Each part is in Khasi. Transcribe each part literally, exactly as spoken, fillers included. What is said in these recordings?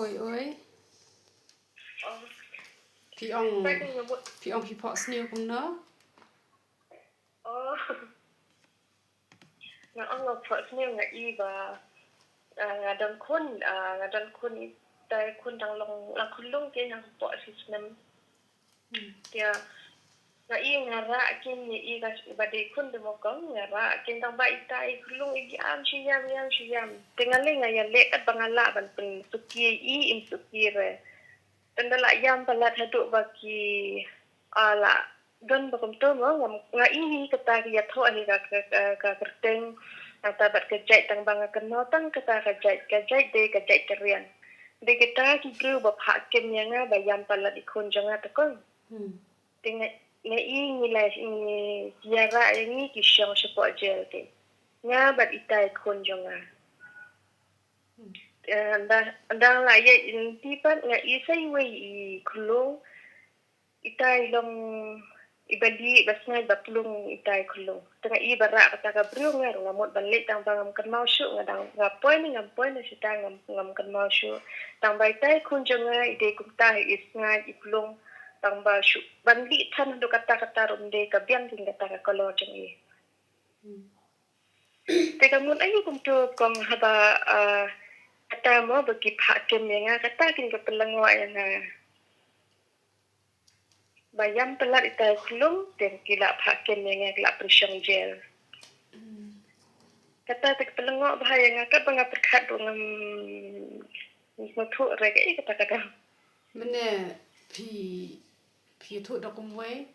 Oi, oi. Phi ong, phi ong phi phohsniew kumno? Nga ong nga phohsniew, nga i ba, ah, nga don khun, ah, nga don khun, itai khun dang long, la khun long te nang phoh shisnem. Ïa, nga i nga rah kin, nga i ka ba dei khun de mo kong, nga rah kin tang ba itai khun long i ïam shi ïam, ïam shi ïam. Te nga leh, nga ïaleh katba nga lah ban pynsuki i, im suki re. Tang da lah ïam palat haduh ba ki, ah, lah don ba kumto mo, nga, nga i hi kata ki ïathoh hi ka, ka, ka, ka kyrteng, kata bad ka jait, tang ba nga kynmaw tang kata ka jait, ka jait dei ka jait ka riang. Dei kita ki briew ba phah kem ïa nga ba ïam palat i khun jong nga te kong. Hmm. Te nga, nga i ngi la, ngi ïarah ïa ngi ki shong shapoh jail te. Nga bad itai khun jong nga. Hmm. Eh, nda, nda la ïa inti pat nga i sa iwei i khun long. Itai long i ba lieh ba sngaid ba plung itai khun long. Te nga i ba rah kata ka briew nga ruh nga mut ban leit tang ba ngam kynmaw shuh, nga dang nga poi ne ngam poi ne sita ngam, ngam kynmaw shuh. Tang ba itai khun jong nga i dei kumta hi, i sngaid i plung. Tang ba shuh ban lieh than haduh katta katta ruh ym dei ka biang kin kata ka kolor jong i. Hmm. Te ka mut aïu kumto kong haba, ah, kata mo ba ki phah kem ïa nga, kata kin ka pynlyngngoh ïa nga. Ba ïam palat itai khun long te ki la phah kem ïa nga, ki la pynshong jail. Hmm. Kata te ka pynlyngngoh bha ïa nga, katba nga pyrkhat ruh ngam, ngam sngewthuh re kaei kata ka daw. Mynne phi, phi ïathuh da kumwei?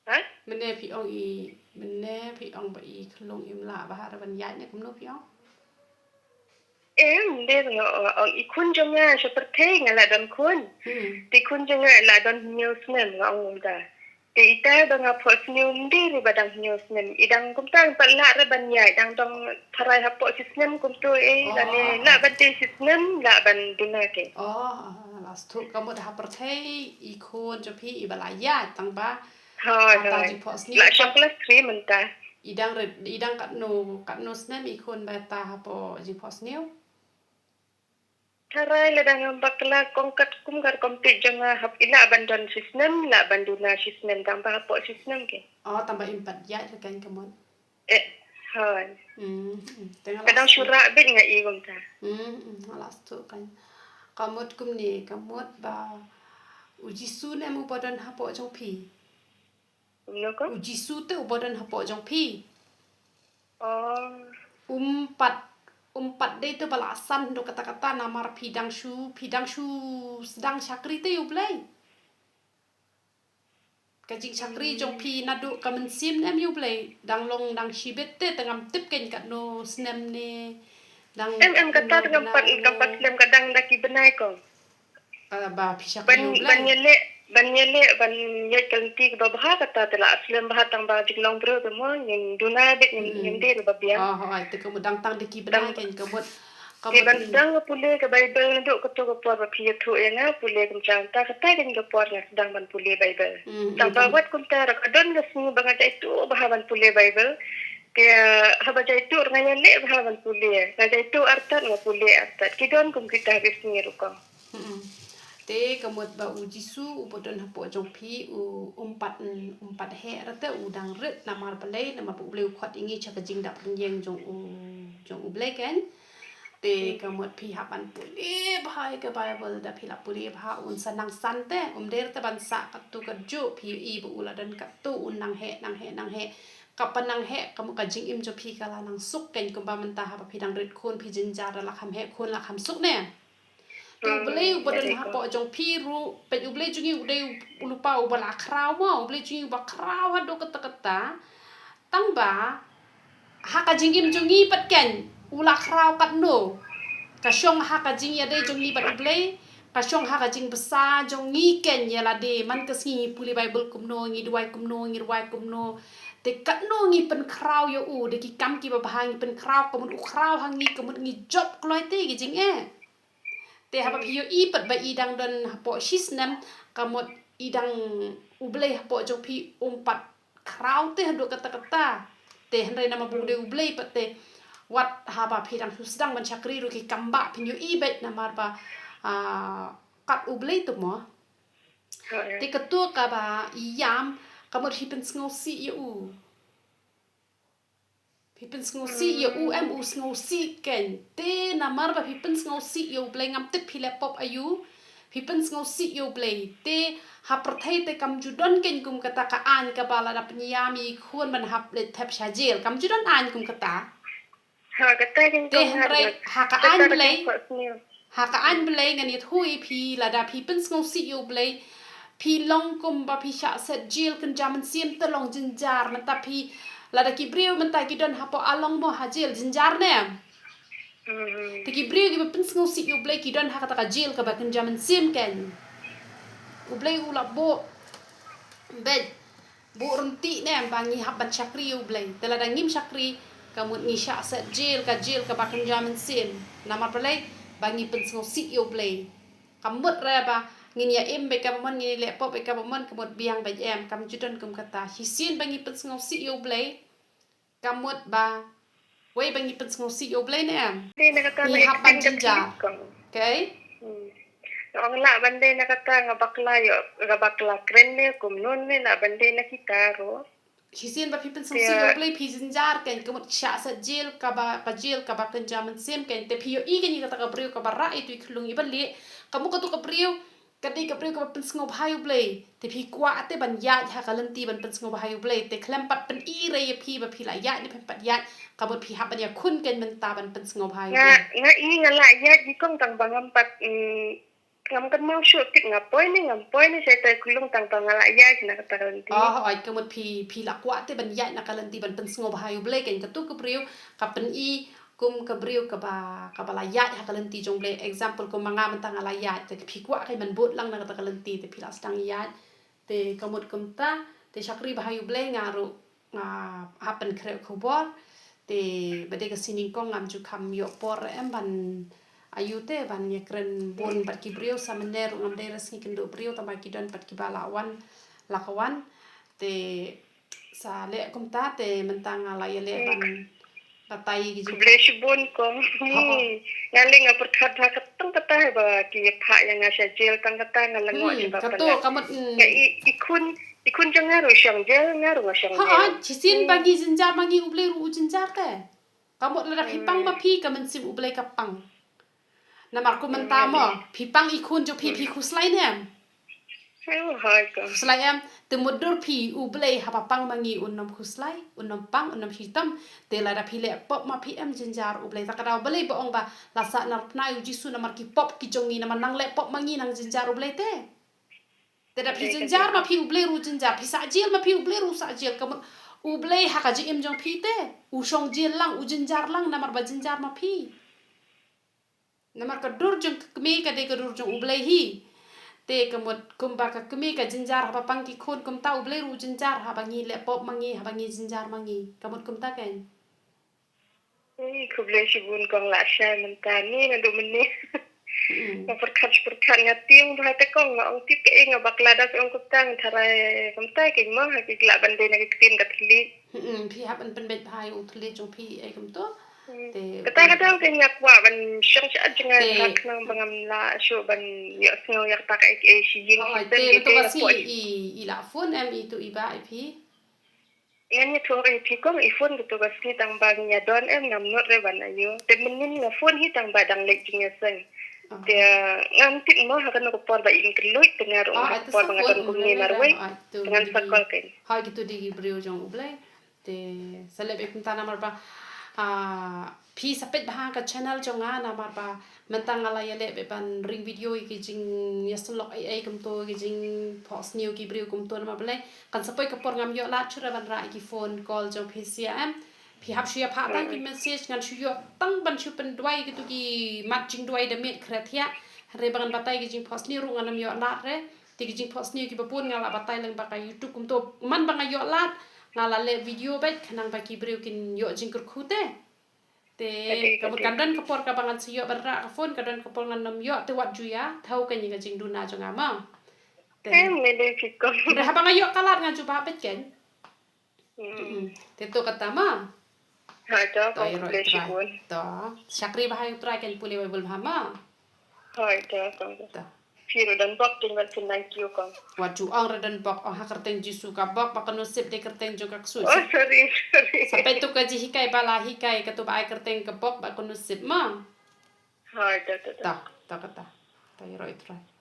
Ha? Mynne phi ong i, mynne phi ong ba i khun long im lah bha re ban ïaid ne kumno phi ong? Em, de nga ong i khun jong nga sha pyrthei nga la don khun. Hmm. Te khun jong nga la don hynñiew snem nga ong kumta. Te ita ba nga phohsniew ym dei re ba dang hynñiew snem. I dang kumta pat lah re ban ïaid, dang dang tharai hapoh shisnem kumto eh, oh, lane lah ban dei shisnem lah ban duna ke. Oh, la sngewthuh, ka mut ha pyrthei i khun jong phi i ba la ïaid tang ba. Hoi, hata hoi. Jingphohsniew la shong pat klas three mynta. I dang rit, i dang katno, katno snem i khun ba ta hapoh jingphohsniew? Tharai lada ngam bakla kong katkum ka rukom tied jong nga hap i lah ban don shisnem, lah ban duna shisnem, tang ba hapoh shisnem ke. Oh, tang ba im pat ïaid re kan ka mut. Eh, hoi. Hmm, hmm. Te nga la shu rah beit nga i kumta. Hmm, hmm, nga la sngewthuh kan. Ka mut kumne, ka mut ba u Jisu ne em u ba don hapoh jong phi? Kumno ko? U Jisu te u ba don hapoh jong phi. Oh. Um pat, um pat dei te ba la san haduh katta katta namar phi dang shu, phi dang shu sdang shakri te ïa U Blei. Ka jingshakri jong phi naduh ka mynsiem ne em ïa U Blei, dang long dang shibit te, te ngam tip kein katno snem ne. Dang em, em, kata te ngam pat, ngam pat slem, ka dang da ki bnai ko. Ah, ba phi shakri ban, ïa U Blei. Ban ïaleh, ban ïaleh, ban ïaid ka lynti kaba bha kata te la slem bha tang ba jinglong briew te mo, ngin duna beit, ngin, mm, ngin dei ba biang. Oh, hooid, te ka mut dang tang da ki bnai kein ka mut. Ka mut ban sdang nga pule ka Baibl naduh kato ka por ba phi ïathuh ïa nga pule kumta, kata kein ka por nga sdang ban pule Baibl. Mm, tang ba wat kumta ruh ka don ka sngi ba nga jaituh bha ban pule Baibl. Te haba jaituh ruh nga ïaleh bha ban pule. Nga jaituh artat nga pule artat. Ki don kum kita ki sngi ruh ko. Mm-mm. Te ka mut ba u Jisu u ba don hapoh jong phi, u, um pat, um pat heh re te, u dang rit namar balei, namar ba U Blei u khot ïa ngi sha ka jingdap rynïeng jong u, jong U Blei kein. Te ka mut phi hap ban pule bha ïa ka Baibl, da phi la pule bha un sa nang san te, um dei re te ban sah katto katjuh, phi i ba u la don katto un nang heh, nang heh, nang heh. Ka pynang heh, ka mut ka jingim jong phi ka la nang suk kein kumba mynta haba phi dang rit khun phi jynjar la kham heh khun la kham suk ne. Te U Blei u ba don hapoh jong phi ruh, peit U Blei jong ngi u dei u lypa u ba la khraw mo, U Blei jong ngi u ba khraw haduh katta katta. Tang ba ha ka jingim jong ngi pat kein u la khraw katno. Ka shong ha ka jingïadei jong ngi bad U Blei, ka shong ha ka jingbsa jong ngi kein ïa lade, man ka sngi ngi pule Baibl kumno, ngi duwai kumno, ngi rwai kumno. Te katno ngi pynkhraw ïa u da ki kam kiba bha, ngi pynkhraw, ka mut u khraw ha ngi, ka mut ngi jop kloi te ki jingeh. Te haba phi ïohi pat ba i dang don hapoh shisnem, ka mut i dang, U Blei hapoh jong phi um pat khraw te haduh katta katta. Te hynrei namar ba u dei U Blei pat te, wat haba phi dang shu sdang ban shakri ruh ki kam bah phin ïohi beit namar ba Ah, kat U Blei tu mo. Te kato kaba ïam, ka mut phi pynsngewsih ïa u. Phi pynsngewsih ïa u em, u sngewsih kein. Te namar ba phi pynsngewsih ïa U Blei, ngam tip phi leh pop aïu. Phi pynsngewsih ïa U Blei. Te ha pyrthei te kam ju don kein kum kata ka aiñ kaba lada pynïam ïa i khun ban hap leit thep sha jel. Kam ju don aiñ kum kata. Ha kata kein. Te hynrei ha ka aiñ Blei, ha ka aiñ Blei ngan ïathuh ïa phi, lada phi pynsngewsih ïa U Blei, phi long kumba phi shah set jel kynja mynsiem, te long jynjar. Mynta phi, lada ki briew mynta ki don hapoh along mo ha jel, jynjar ne. Te ki briew kiba pynsngewsih ïa U Blei ki don ha kata ka jel kaba kynja mynsiem kein. U Blei u la buh beit, buh ryntih ne ba ngi hap ban shakri ïa U Blei. Te lada ngim shakri, ka mut ngi shah set jel, ka jel kaba kynja mynsiem. Namar balei? Ba ngi pynsngewsih ïa U Blei. Ka mut re ba ngin ïa im beit kaba mon, ngin ïa leh pop beit kaba mon, ka mut biang beit em, kam ju don kum kata. Shisien ba ngi pynsngewsih ïa U Blei, ka mut ba wei ba ngi pynsngewsih ïa U Blei ne em. Ngi hap ban jynjar. Okay? Ong lah ban dei na kata nga bakla ïa, nga bakla kren ne kumno ne, lah ban dei na kita ruh. Shisien ba phi pynsngewsih ïa U Blei phi jynjar kein, ka mut shah set jel kaba, ka jel kaba kynja mynsiem kein. Te phi ïohi kein ïa kata ka briew kaba rah ïa itu i khyllung iba lieh. Ka mut katu ka briew ka dei ka briew kaba pynsngewbha ïa U Blei. Te phi kwah te ban ïaid ha ka lynti ban pynsngewbha ïa U Blei. Te khlem pat pyni re ïa phi ba phi la ïaid ne phim pat ïaid, ka mut phi hap ban ïakhun kein mynta ban pynsngewbha ïa U Blei. Nga i nga la ïaid i kong tang ba ngam pat, mm, ngam kynmaw shuh tip nga poi ne ngam poi ne, shatai khyllung tang ba nga la ïaid na kata ka lynti. Oh, oi, ka mut phi, phi la kwah te ban ïaid na ka lynti ban pynsngewbha ïa U Blei kein. Katu ka briew ka pyni kum ka briew kaba, kaba la ïaid ha ka lynti jong U Blei. Example, kum ma nga mynta nga la ïaid, te phi kwah kein ban bud lang na kata ka lynti, te phi la sdang ïaid. Te ka mut kumta, te shakri bha ïa U Blei, nga ruh nga hap ban khreh khubor. Te ba dei ka sngi nyngkong ngam ju kham ïoh por em ban, aïu te, ban ïakren bun bad ki briew, sa mynne ruh ngam dei re sngi kynduh briew, tang ba ki don pat kiba la wan, la ka wan. Te sa leh kumta te mynta nga la ïaleh ban batai ki jingkhublei shibun kong. Nga leh nga pyrkhat ha ka tang kata ba ki ïa phah ïa nga sha jel, tang kata nga la ngoh sha ba pynlait. Nga i, i khun, i khun jong nga ruh shong jel, nga ruh nga shong jel. Ha, shisien ba ngi jynjar ma ngi, U Blei ruh u jynjar te. Ka mut lada phi pang ma phi, ka mynsiem U Blei ka pang. Namar kum mynta mo, phi pang i khun jong phi, phi khuslai ne em? Khuslai em, te mutdur phi, U Blei haba pang ma ngi un ym khuslai, un ym pang, un ym shitom. Te lada phi leh pop ma phi em jynjar U Blei. Ta ka daw balei ba ong ba la sahnarphna ïa U Jisu namar ki pop ki jong ngi, namar nang leh pop ma ngi nang jynjar U Blei te. Te da phi jynjar ma phi, U Blei ruh jynjar, phi sah jel ma phi, U Blei ruh sah jel. Ka mut U Blei ha ka jingim jong phi te u shong jel lang, u jynjar lang namar ba jynjar ma phi. Namar ka dur jong ka kmie ka dei ka dur jong U Blei hi. Te ka mut kumba ka kmie ka jynjar haba pang ki khun, kumta U Blei ruh u jynjar haba ngi leh pop ma ngi, haba ngi jynjar ma ngi. Ka mut kumta kein. Khublei shibun kong, la shai mynta ne naduh mynne. Nga pyrkhat pyrkhat nga tieng bha te kong, nga ong tip kaei, nga bakla da ong kumta, nga tharai kumta kein mo ha ki lah ban dei na ki ktien ka thylliej. Phi hap ban pynbeit bha ïa u thylliej jong phi ei kumto. Te kata ka dang te nga kwah ban shong sha jngai ka khnang ba ngam lah shuh ban ïohsngew ïa kata kaei kaei shi ïing shi sem. Te kata ka sngi i la phone em itu i bah i phi? Ngan ïathuh ïa phi kong, i phone katu ka sngi tang ba ngi ïa don em, ngam nud re ban ïoh. Te mynnin nga phone hi tang ba dang leit jingïaseng. Te ngam tip mo ha kano ka por ba im kylluid, te nga ruh ha ka por ba nga don kumne marwei. Te ngan sa call kein. Hooid, kitu dei ki briew jong U Blei. Te sa leh beit kumta namar ba, ah, phi sa peit bha ka channel jong nga namar ba mynta nga la ïaleh beit ban ring video ïa ki jingïasyllok ei ei kumto, ki jingphohsniew ki briew kumto, namar balei? Kan sa poi ka por ngam ïoh lad shuh re ban rah ïa ki phone call jong phi, sia em. Phi hap shu ïa phah tang ki message, ngan shu ïoh tang ban shu pynduwai ïa kitu ki mat jingduwai da miet khreh thiah. Hynrei ba ngan batai ki jingphohsniew ruh ngan ym ïoh lad re. Te ki jingphohsniew kiba bun nga la batai lyngba ka YouTube kumto. Man ba nga ïoh lad, nga la leh video beit khnang ba ki briew kin ïoh jingkyrkhu te. Te ka mut kan don ka por kaba ngan sa ïoh ban rah ka phone, ka don ka por ngan ym ïoh, te wat ju ïa thew kein ïa ka jingduna jong nga mo. Te haba nga ïoh ka lad nga ju bah beit kein. Te to kata mo. To, shakri bha ïa U Trai kein, pule Baibl bha mo. Hoi, to, to, to. Ta. Phi ruh don bok, phin wan phin nang kiew kong. Wat ju ong ruh don bok, ong ha kyrteng Jisu ka bok ba ka nusip dei kyrteng jong ka ksuid. Oh, sorry, sorry. Sa peit tu ka jinghikai ba la hikai, katu ba ai kyrteng ka bok ba ka nusip mo. Hoi, to, to, to. Ta, ta kata. Ta ïaroh ïa u Trai.